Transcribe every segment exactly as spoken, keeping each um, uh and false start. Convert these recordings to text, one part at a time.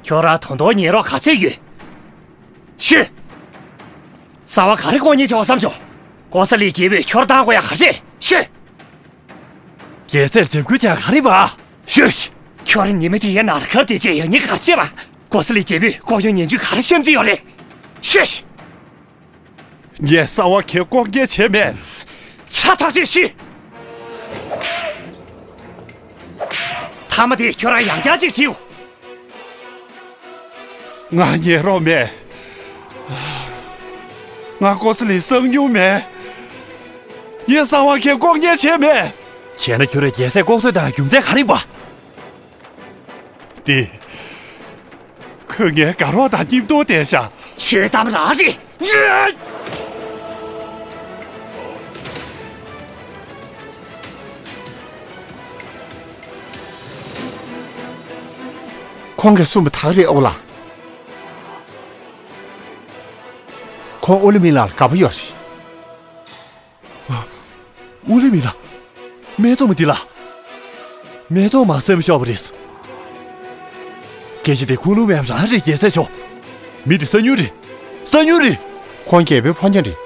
ཁྱོད་རང་ད་དུང་ཉན་རོགས་ག་ཚོད་ཡོད། ཤོད། གསང་བ་ག་རེ་ལྐོག་ཉན་བྱེད་པ་བསམ་བྱུང་། ཀོ་ས་ལི་རྒྱལ་པོས་ཁྱོད་བཏང་དགོས་ཡ་ག་རེ་རེད། ཤོད། རྒྱལ་སྲས་འཇབ་རྒོལ་བྱས་ག་རེ་བ། ཤོད། ཁྱོད་ཉི་མ་དེ་ཡའི་ནང་ལ་ཁབ་དེ་བྱས་ཡག་ཉེས་ག་རེ་བྱས་པ། ཀོ་ས་ལི་རྒྱལ་པོས་ལྐོག་གཡོ་ཉེས་འཛུགས་ག་རེ་བཤམས་རྩིས་ཡོད་རེད། ཤོད། ངས་གསང་བ་གས་ལྐོག་ཉན་བྱས་མེད། ཚ་ཐག་ཆོད་ཤོད། མཐའ་མ་དེ་ཁྱོད་རང་ཡང་བསྐྱར་ཅིག་བྲིའོ། ང་ཉན་རོགས་མེད། ང་ཀོ་ས་ལི་བསང་མྱོང་མེད། ངས་གསང་བ་གས་ལྐོག་ཉན་བྱས་མེད། བྱས་ན་ཁྱོད་རང་རྒྱལ་སྲས་ལྐོག་གསོད་བཏང་རྒྱུ་མཚན་ག་རེ་ཡིན་པ། དེ། ཁོས་ངའི་དགའ་རོགས་དང་མཉམ་དུ་བསྡད་ཤག་ཁྱོད་གཏམ་རང་རེད། ཁོང་གིས་གསུངས་པ་དག་རེད་ཨོ་ལགས། ཁོང་ཨོ་ལི་མི་ལགས་ལ་དགའ་པོ་ཡོད་རེད། ཨོ་ལེ་མི་ལགས། སྨད་འཚོང་མ་འདི་ལ། སྨད་འཚོང་མ་སེམས་ཤོར་བ་རེད། སྐད་ཆ་དེ་ཁུངས་ལུང་མེད་པ་རང་རེད་རྒྱལ་སྲས་མཆོག་མི་དེ་གསང་ཉུལ་རེད། གསང་ཉུལ་རེད། ཁོང་རྒྱལ་པོའི་ཕོ་ཉ་རེད།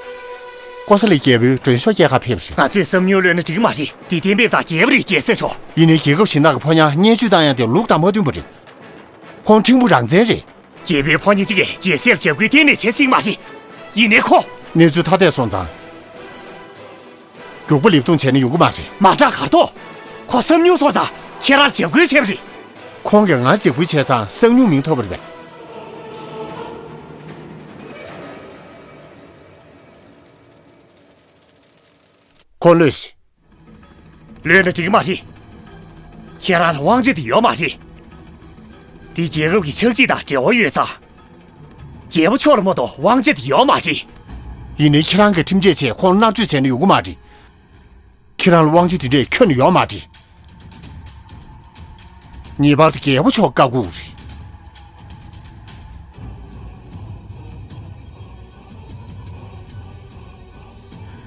ཀོ་ས་ལི་རྒྱལ་པོའི་མགྲོན་ཤོག་སྐྱེལ་གར་ཕེབས་པ་རེད། ང་ཚོས་བསམ་མྱོང་གློད་ན་འགྲིག་མ་རེད། དེ་གཏན་འབེབས་དང་འགལ་བ་རེད་རྒྱལ་སྲས་མཆོག་ཡིན་ནའི་རྒྱལ་ཁབ་གཞན་དག་གི་ཕོ་ཉར་བརྙས་བཅོས་བཏང་ཡག་དེ་ལུགས་དང་མ་མཐུན་པ་རེད། ཁོང་ཁྲིམས་དཔོན་རང་བཙན་རེད། རྒྱལ་པོའི་ཕོ་ཉ་གཅིག་གིས་རྒྱལ་སྲས་ལ་འཇབ་རྒོལ་གཏན་ནས་བྱེད་སྲིད་མ་རེད། ཡིན་ནའི་ཁོ། གནས་ཚུལ་ཐ་དད་སོང་ཙང་། མགྱོགས་པོ་ལེབ་རྡུང་བྱས་ན་ཡོང་གི་མ་རེད། མ་དྲག་གར་ཐོག་ཁོ་བསམ་མྱོང་སོང་ཙང་ཁྱེད་རང་འཇབ་རྒོལ་བྱས་པ་རེད། ཁོང་གིས་ང་འཇབ་རྒོལ་བྱས་ཙང་གསང་ཉུལ་མིང་ཐོབ་པ་རེད་པས། ཁོང་གློད་ཤིག་གློད་ན་འགྲིག་གི་མ་རེད། ཁྱེད་རང་ལ་དབང་ཆ་དེ་ཡོད་མ་རེད། འདི་རྒྱལ་ཁབ་ཀྱི་ཆགས་འཇིག་དང་འབྲེལ་བ་ཡོད་ཙང་། རྒྱལ་པོ་མཆོག་ལ་མ་གཏོགས་དབང་ཆ་དེ་ཡོད་མ་རེད། ཡིན་ནའི་ཁྱེད་རང་གི་ཁྲིམས་ཆད་བྱས་ཁོང་མནར་གཅོད་བྱས་ན་ཡོང་གི་མ་རེད། ཁྱེད་རང་ལ་དབང་ཆ་དེ་འདྲས་ཁྱོན་ནས་ཡོད་མ་རེད། ངེས་པར་དུ་རྒྱལ་པོ་མཆོག་བཀའ་བསྒོ་རེད།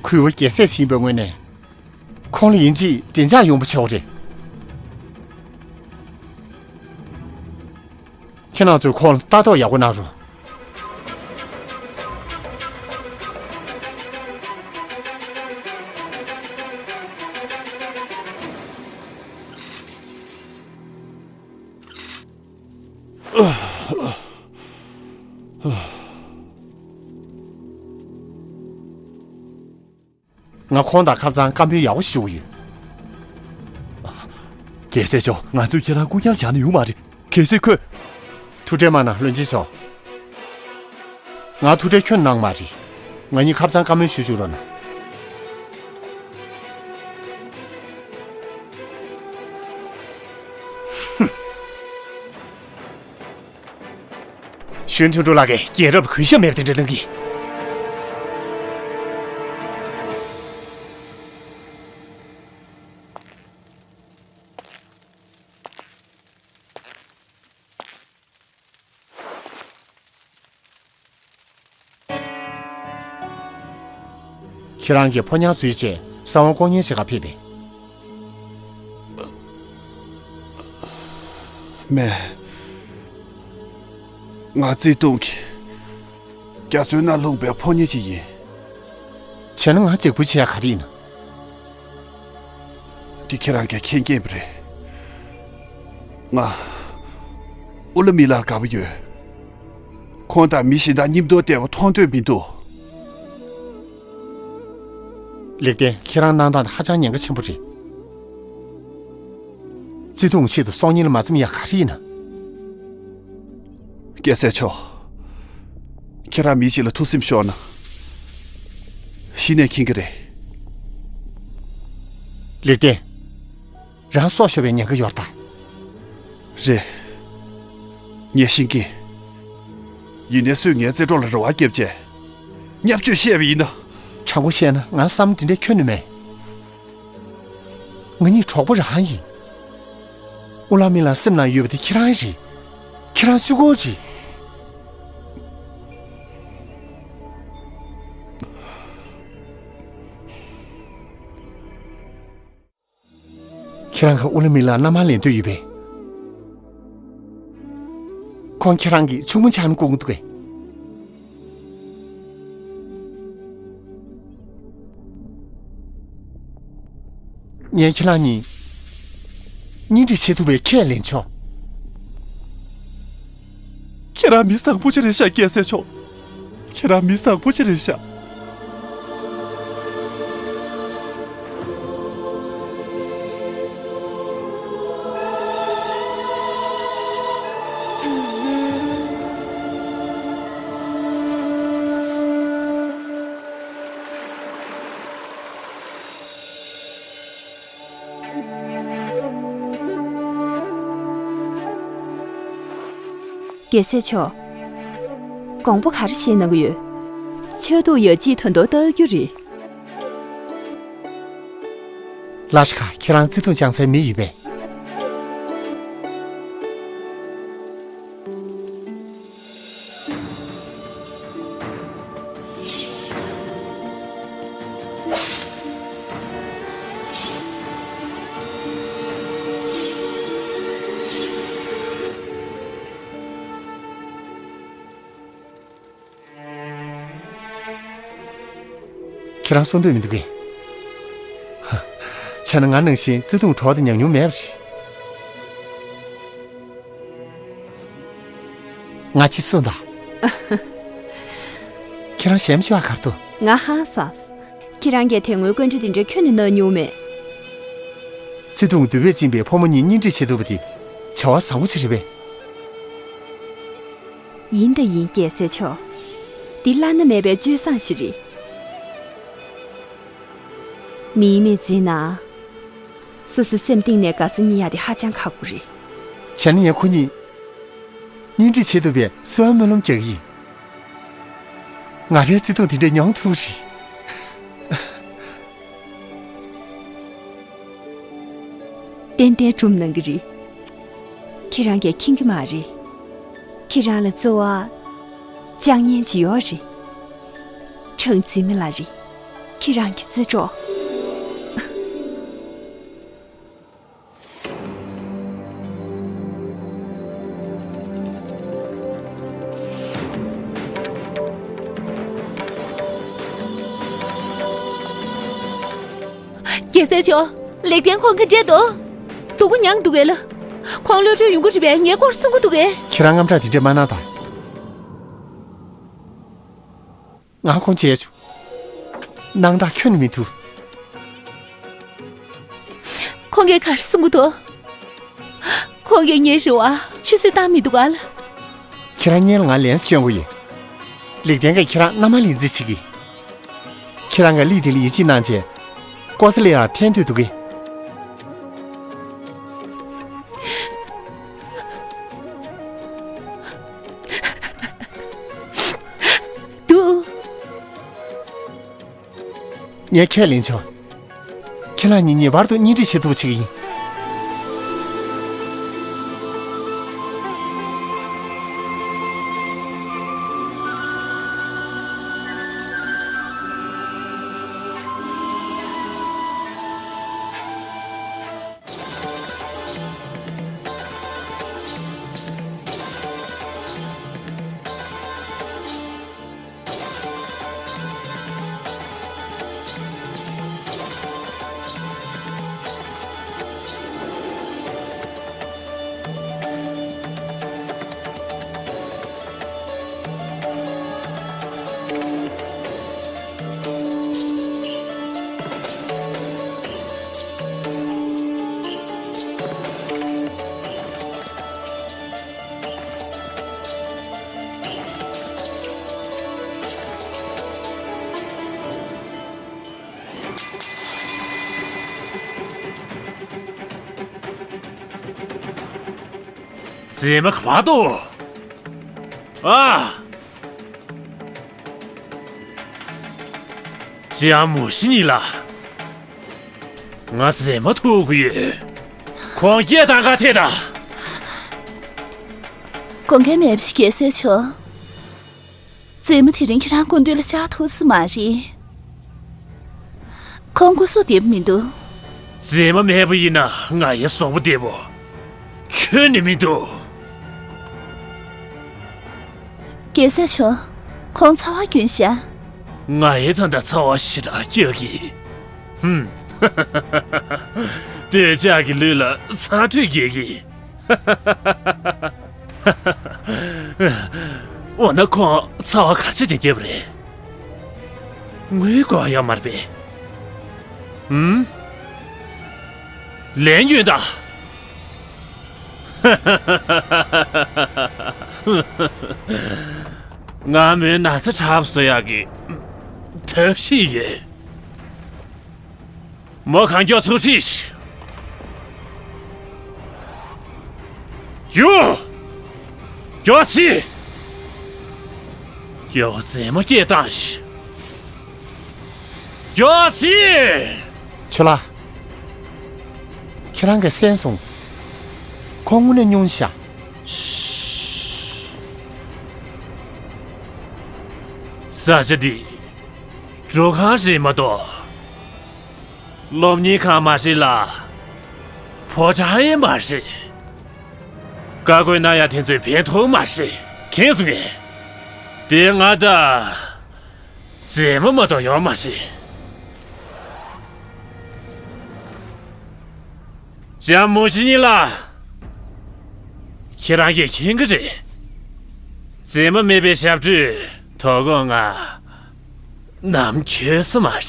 གུས་པ་རྒྱལ་སྲས་ཡིན་པའི་ངོས་ནས། ཁོང་ལ་ཡིན་གཅིག་བདེ་འཇགས་ཡོང་པ་བྱེད་དགོས་རེད། ཁྱེད་རང་ཚོས་ཁོང་ལ་ལྟ་རྟོག་ཡག་པོ་གནང་རོགས། ང་ཁོང་དང་ཁ་སང་བཀའ་མོལ་ཡག་པོ་ཞུ་གི་ཡོད། རྒྱལ་སྲས་མཆོག་ང་ཚོས་ཁྱེད་རང་རྐུ་རྐྱང་བྱས་ན་ཡོང་མ་རེད། གལ་སྲིད་ཁོས། ཐུགས་ཁྲལ་མ་གནང་བློན་ཆེན་མཆོག་ང་ཐུགས་ཁྲལ་ཁྱོན་གནང་མ་རེད། ང་གཉིས་ཁ་སང་བཀའ་མོལ་ཞུ་བཅུག་རོགས་གནང་། གཞོན་དོན་གྲུབ་ལགས་ཀྱིས་རྒྱལ་རབས་གུས་ཞབས་མེད་པ་དེ་འདྲ་གནང་གི། ཁྱེད་རང་གི་ཕོ་ཉར་འཛུལ་རྗེས་གསང་བ་ལྐོག་ཉན་བྱེད་གར་ཕེབས་པས། མེད། ང་བརྩེ་དུང་གི་རྒྱ་མཚོའི་ནང་ལྷུང་པའི་ཕོ་ཉ་ཅིག་ཡིན། བྱས་ན་ང་འཇབ་རྒོལ་བྱེད་ཡ་ག་རེ་ཡིན་ན། འདི་ཁྱེད་རང་གིས་མཁྱེན་མཁྱེན་པ་རེད། ང་ཨུ་ལ་མི་ལར་དགའ་པོ་ཡོད། ཁོང་དང་མི་གཞན་དག་མཉམ་དུ་བསྡད་པ་མཐོང་འདོད་མི་འདུག་ལེགས་ལྡན། ཁྱེད་རང་གནང་སྟངས་དེ་ཧ་ཅང་ཉེན་ཁ་ཆེན་པོ་རེད། བརྩེ་དུང་ཆེད་དུ་སྲོག་ཉེན་ལ་མ་འཛེམ་ཡ་ག་རེ་ཡིན་ན། རྒྱལ་སྲས་མཆོག་ཁྱེད་རང་མི་གཅིག་ལ་ཐུགས་སེམས་ཤོར་ན། གཞི་ནས་མཁྱེན་གྱི་རེད། ལེགས་ལྡན། རང་སྲོག་ཤོར་བའི་ཉེན་ཁ་ཡོད་ད། རེད། ངས་ཤེས་ཀྱི། ཡིན་ནའི་སུས་ངའི་བརྩེ་གྲོགས་ལ་རེ་བ་བརྒྱབ་བྱས། བརྙས་བཅོས་བཤད་པ་ཡིན་ན། དྲང་པོ་བཤད་ན་ང་བསམ་དེ་འདྲའི་ཁྱོན་ནས་མེད། ང་གཉིས་གྲོགས་པོ་རང་ཡིན། ཨུ་ལ་མི་ལ་སེམས་ནང་ཡོད་པ་དེ་ཁྱེད་རང་རེད། ཁྱེད་རང་གཅིག་པོ་རེད། ཁྱེད་རང་གི་ཨུ་ལ་མི་ལ་མནའ་མ་ལེན་འདོད་ཡོད་པས། ཁོང་ཁྱེད་རང་གི་ཆུང་མ་ཆགས་ན་སྐུ་ངོ་འདུག་གས། ངས་ཁྱེད་རང་གཉིས་གཉེན་སྒྲིག་བྱེད་ཐུབ་པའི་ཁས་ལེན་ཆོག། ཁྱེད་རང་མི་བཟང་པོ་ཅིག་རེད་ཤག་རྒྱལ་སྲས་མཆོག། ཁྱེད་རང་མི་བཟང་པོ་ཅིག་རེད་ཤག། རྒྱལ་སྲས་མཆོག། དགོངས་པ་ག་རེ་བཞེས་གནང་གི་ཡོད། ཆགས་སྡུག་ཡ་གཅིག་ད་དུང་ལྟ་རྒྱུ་རེད། ལ་ཤ་ཁ་ཁྱེད་རང་བརྩེ་དུང་བཅང་སའི་མི་ཡོད་པས། ཁྱེད་རང་གསུང་འདོད་མི་འདུག་གས། བྱས་ན་ང་ནང་བཞིན་བརྩེ་དུང་གྲོགས་དེ་ཉམས་མྱོང་མེད་པ་རེད། ང་ཅི་གསུངས་དང་། ཁྱེད་རང་ཞེ་མ་ཆུ་ཨ་གར་དུ། ང་ཧང་སངས། ཁྱེད་རང་གིས་དེ་སྔོན་བཀའ་འདྲི་དེ་འདྲ་ཁྱོན་ནས་གནང་མྱོང་མེད། བརྩེ་དུང་འདུས་པས་བཅིངས་པའི་ཕོ་མོ་གཉིས་གཉེན་སྒྲིག་བྱེད་ཐུབ་པ་དེ་བྱ་བ་བཟང་པོ་ཞིག་རེད་པས། ཡིན་དང་ཡིན་རྒྱལ་སྲས་མཆོག། འདི་བླ་ན་མེད་པའི་སྤྱོད་བཟང་ཞིག་རེད། མིའི་མི་ཚེའི་ནང་། སོ་སོའི་སེམས་གཏིང་ནས་དགའ་ས་རྙེད་ཡག་དེ་ཧ་ཅང་ཁག་པོ་རེད། བྱས་ན་ངས་ཁོ་གཉིས་གཉེན་སྒྲིག་བྱེད་ཐུབ་པའི་གསོལ་བ་སྨོན་ལམ་རྒྱག་གི་ཡིན། ང་རའི་བརྩེ་དུང་དེ་འདྲ་མྱོང་ཐུབ་རེད། ཏན་ཏན་སྒྲུབ་གནང་གི་རེད། ཁྱེད་རང་གིས་མཁྱེན་གྱི་མ་རེད། ཁྱེད་རང་ལ་བརྩེ་བ་བཅངས་མཁན་ཅིག་ཡོད་རེད། ཁྲང་ཙི་མི་ལགས་རེད། ཁྱེད་རང་གི་བརྩེ་གྲོགས། རྒྱལ་སྲས་མཆོག། ལེགས་ལྡན་ཁོང་ག་འདྲས་འདུག་སྡུག་པོ་མྱངས་འདུག་གས་ལ། ཁོང་གློད་གྲོལ་ཡོང་གི་རེད་པས། ངའི་སྐོར་གསུང་གི་འདུག་གས། ཁྱེད་རང་དངངས་སྐྲག་དེ་འདྲས་མ་གནང་དང་། ང་ཁོང་བྱས་བྱུང་། སྣང་དག་ཁྱོན་ནས་མི་ཐུབ། ཁོང་གིས་ག་རེ་གསུང་གི་འདུག་ཁོང་གིས་ངའི་རེ་བ་ཆུད་ཟོས་བཏང་མི་འདུག་ག་ལ། ཁྱེད་རང་སྔོན་ལ་ང་ལན་སྐྱོན་གྱི་ཡོད། ལེགས་ལྡན་གྱིས་ཁྱེད་རང་མནའ་མ་ལེན་རྩིས་བྱེད་ཀྱི། ཁྱེད་རང་གིས་གླིང་དེ་ལ་ཡིད་ཆེས་གནང་བྱས། ཀོ་ས་ལི་ཡར་འཐེན་འདོད་འདུག་གས། འདུག་ངས་ཁས་ལེན་ཆོག་ཁྱེད་རང་གཉིས་ངེས་པར་དུ་གཉེན་སྒྲིག་བྱེད་ཐུབ་པ་བྱེད་ཀྱི་ཡིན། མཛེས་མ་ག་པར་འདུག་ཨ། ལྕམ་མུ་ཤི་ཉི་ལགས། ང་མཛེས་མ་ཐུག་གི་ཡོད། ཁོང་སྐད་བཏང་ག་ཐད་ད། དགོངས་འགལ་མེད་པ་ཞིག་རྒྱལ་སྲས་མཆོག་མཛེས་མ་དེ་རིང་ཁྱེད་རང་སྐུ་མདུན་ལ་བཅར་ཐུབ་ས་མ་རེད། ཁོང་སྐུ་གཟུགས་བདེ་པོ་མི་འདུག་མཛེས་མ་མེད་པ་ཡིན་ན་ང་ཡི་གཟུགས་པོ་བདེ་པོ་ཁྱོན་ནས་མི་འདུག་རྒྱལ་སྲས་མཆོག་ཁོང་ཚ་བ་རྒྱུན་ཤག་ང་ཡི་ད་ལྟ་ཚ་བ་ཞེ་དྲག་སྐྱེ་གི། ཧུམ། འདོད་ཆགས་ཀྱི་ལུས་ལ་ཚ་དྲོད་རྒྱས་གི། འོ་ན་ཁོང་ཚ་བ་ག་ཚད་ཅིག་སྐྱེས་པ་རེད། ངུས་དགོས་ཡོད་མ་རེད་པས། ཧུམ། ལན་ཡོད་ད། ང་མོའི་ན་ཚ་དྲག་པ་བཟོ་ཡག་གི་ཐབས་ཤེས་ཡོད། མོ་གང་མགྱོགས་ཚུར་ཁྲིད། རྒྱུགས། མགྱོགས་ཕྱིན། མགྱོགས་པོ་མཛེས་མ་སྐད་བཏང་ཞིག་མགྱོགས་ཕྱིན། ཆོས་ལགས། ཁྱེད་རང་གིས་གསན་སོང་། ཁོང་དངོས་གནས་སྙུང་ཤག་ཤི། ས་ཆ་འདི་འགྲོ་ཁང་རེད་མ་གཏོགས། སློབ་གཉེར་ཁང་མ་རེད་ལ། ཕོ་བྲང་ཡང་མ་རེད། བཀའ་བཀོད་གནང་ཡག་དེ་ཚོས་ཕན་ཐོགས་མ་རེད། མཁྱེན་སོང་ངས། དེ་ང་ད། མཛེས་མ་མ་གཏོགས་ཡོད་མ་རེད། ལྕམ་མུ་ཤི་ཉི་ལགས། ཁྱེད་རང་གིས་མཁྱེན་གྱི་རེད། མཛེས་མ་མེད་པའི་ཞབས་བྲོས་དོ་དགོང་ང་ནམ་འཁྱོལ་ས་མ་རེད།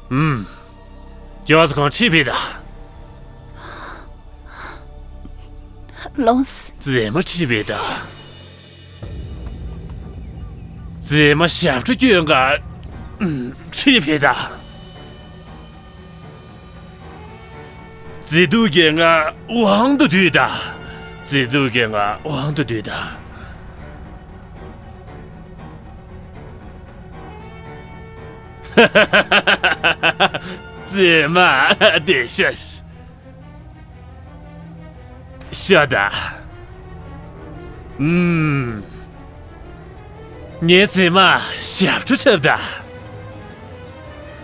ཨུམ། མགྱོགས་ཙམ་ཁོང་ཁྲིད་ཕེབས་དང་། ལོངས། མཛེས་མ་ཁྲིད་ཕེབས་དང་། མཛེས་མ་ཞབས་བྲོ་སྐྱོན་ག་ཁྲིད་ཕེབས་དང་། མཛེས་སྡུག་གིས་ང་དབང་དུ་བསྡུས་དང་། མཛེས་སྡུག་གིས་ང་དབང་དུ་བསྡུས་དང་། མཛེས་མ་བདེ་ཤོས། ཤོད་དང་། ཨུམ། ངའི་མཛེས་མ་ཞབས་བྲོ་འཁྲབ་དང་།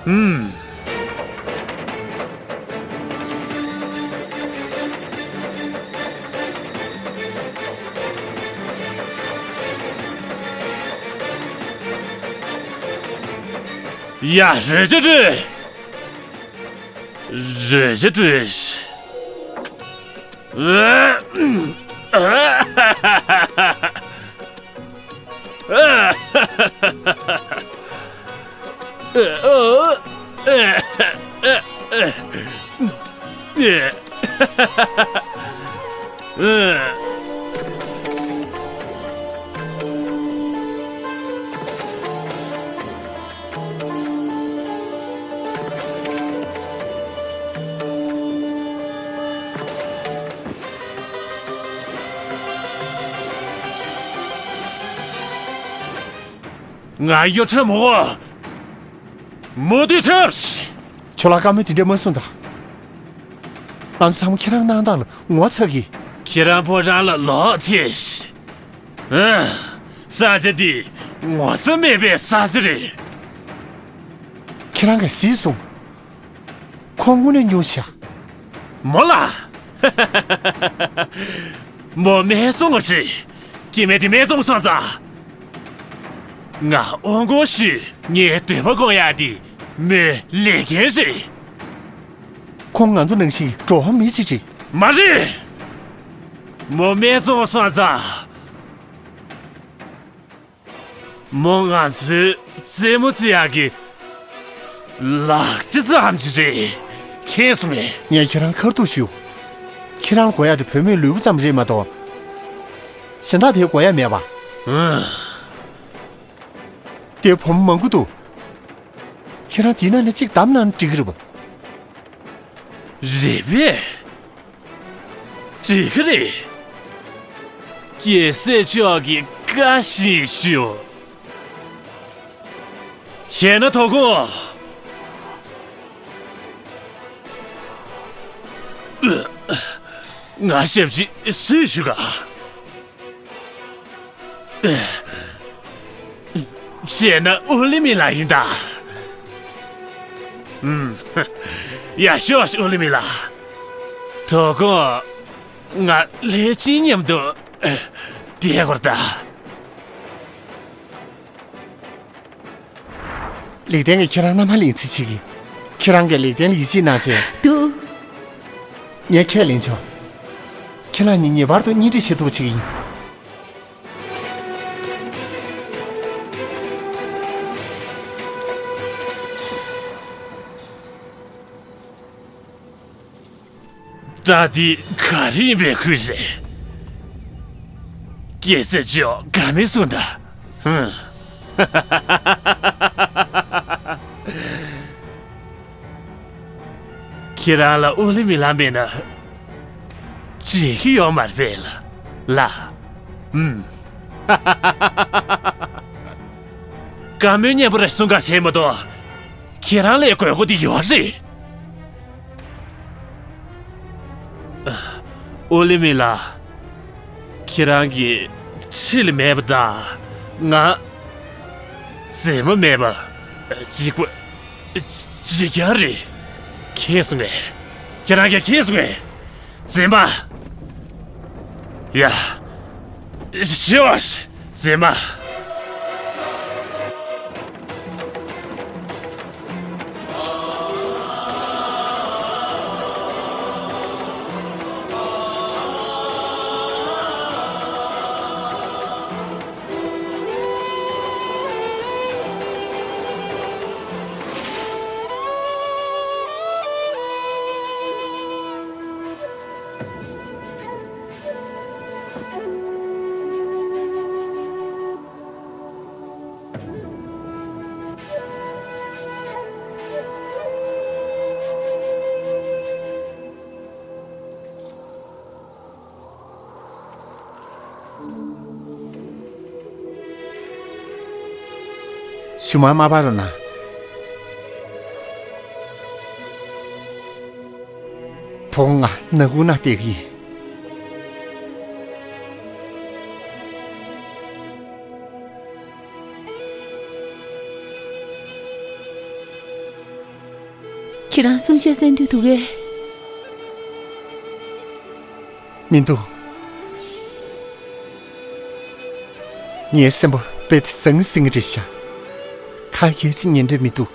ཨུམ། ཡ། རོལ་ཆ་རོལ། རོལ་ཆ་རོལ། ང་གཡོ་ཁྲབ་མོ། མོ་དུས་ཁྲབ། ཁྱོད་ལ་བཀའ་མོལ་དེ་འདྲ་མ་གསུངས་དང་། ང་ཚོ་ཚང་མ་ཁྱེད་རང་གནང་སྟངས་ལ་ངོ་ཚ་གི། ཁྱེད་རང་ཕོ་བྲང་ལ་ལོག་ཐེ་ཤི། ཨ། ས་ཆ་འདི་ངོ་ཚ་མེད་པའི་ས་ཆ་རེད། ཁྱེད་རང་གིས་གཟིགས་སོང་། ཁོང་དངོས་གནས་སྙུང་ཤག་མོ་ལ། མོ་སྨད་འཚོང་བ་ཞིག་སྐྱེ་དམན་དེ་སྨད་འཚོང་སོང་ཙང་། ང་དབང་སྐོར་ཞུས། ངའི་འདོད་པ་སྐོང་ཡག་དེ་མོའི་ལས་འགན་རེད། ཁོང་ང་ཚོ་ནང་བཞིན་འགྲོ་བ་མི་ཞིག་རེད། མ་རེད། མོ་སྨད་འཚོང་སོང་ཙང་། མོ་ང་ཚོའི་རྩེད་མོ་རྩེ་ཡག་གི་ལག་ཆ་ཙམ་ཅིག་རེད། མཁྱེན་སོང་ངས། ངས་ཁྱེད་རང་ཁ་ཐུག་ཞུ། ཁྱེད་རང་ལ་དགོས་ཡག་དེ་བུད་མེད་ལུས་པོ་ཙམ་རེད་མ་གཏོགས། གཞན་དག་དེ་དགོས་ཡག་མེད་པ། ཨང་། དེ་བུ་མོ་མང་པོ་འདུག་ཁྱེད་རང་དེའི་ནང་ནས་གཅིག་བདམས་གནང་ན་འགྲིག་གི་རེད་པ། རེད་པས། འགྲིག་གི་རེད། རྒྱལ་སྲས་མཆོག་གི་བཀའ་བཞིན་ཞུ། བྱས་ན་དོ་དགོང་། ང་ཞབས་ཕྱི་སུས་ཞུ་ག་བྱས་ན་ཨོ་ལི་མི་ལ་ཡིན་ད། ཨུམ། ཡ་ཤོག་ཨོ་ལི་མི་ལགས། དོ་དགོང་ང་ལྷས་བྱིན་མཉམ་དུ་བསྡད་དགོས་ད། ལེགས་ལྡན་གྱིས་ཁྱེད་རང་མནའ་མ་ལེན་རྩིས་བྱེད་ཀྱི། ཁྱེད་རང་གིས་ལེགས་ལྡན་ལ་ཡིད་ཆེས་གནང་བྱས། འདུག་ངས་ཁས་ལེན་ཆོག་ཁྱེད་རང་གཉིས་ངེས་པར་དུ་གཉེན་སྒྲིག་བྱེད་ཐུབ་པ་བྱེད་ཀྱི་ཡིན། ད་འདི་ག་རེ་ཡིན་པའི་ཁུལ་རེད། རྒྱལ་སྲས་མཆོག་ག་མེད་གསུངས་ད། ཧུམ། ཁྱེད་རང་ལ་ཨོ་ལི་མི་ལགས་མེད་ན་འགྲིག་གི་ཡོད་མ་རེད་པས་ལགས། ལགས། ཧུམ། བཀའ་མོལ་སྙན་པོ་རེ་གསུང་ག་བྱས་མ་གཏོགས། ཁྱེད་རང་ལས་དགོས་མཁོ་དེ་ཡོད་རེད། ཨོ་ལི་མི་ལགས། ཁྱེད་རང་གི་ཁྲི་ལ་མེད་པ་དང་། ང་མཛེས་མ་མེད་པ་གཅིག་པ་གཅིག་རྐྱང་རེད། མཁྱེན་སོང་ངས། ཁྱེད་རང་གིས་མཁྱེན་སོང་ངས། མཛེས་མ། ཡ། ཤོག་མཛེས་མ། ཞུ་མ་མ་པ་རོ་ན། དོ་ང་ནག་ཁུང་ན་བསྡད་ཀྱི་ཡིན། ཁྱེད་རང་གསུང་བཤད་གསན་འདོད་འདུག་གས། མི་འདུག་ངའི་སེམས་པ་རྦད་དེ་ཟང་ཟིང་རེད་ཤག་ཁ་ཡག་ཅིག་ཉན་འདོད་མི་འདུག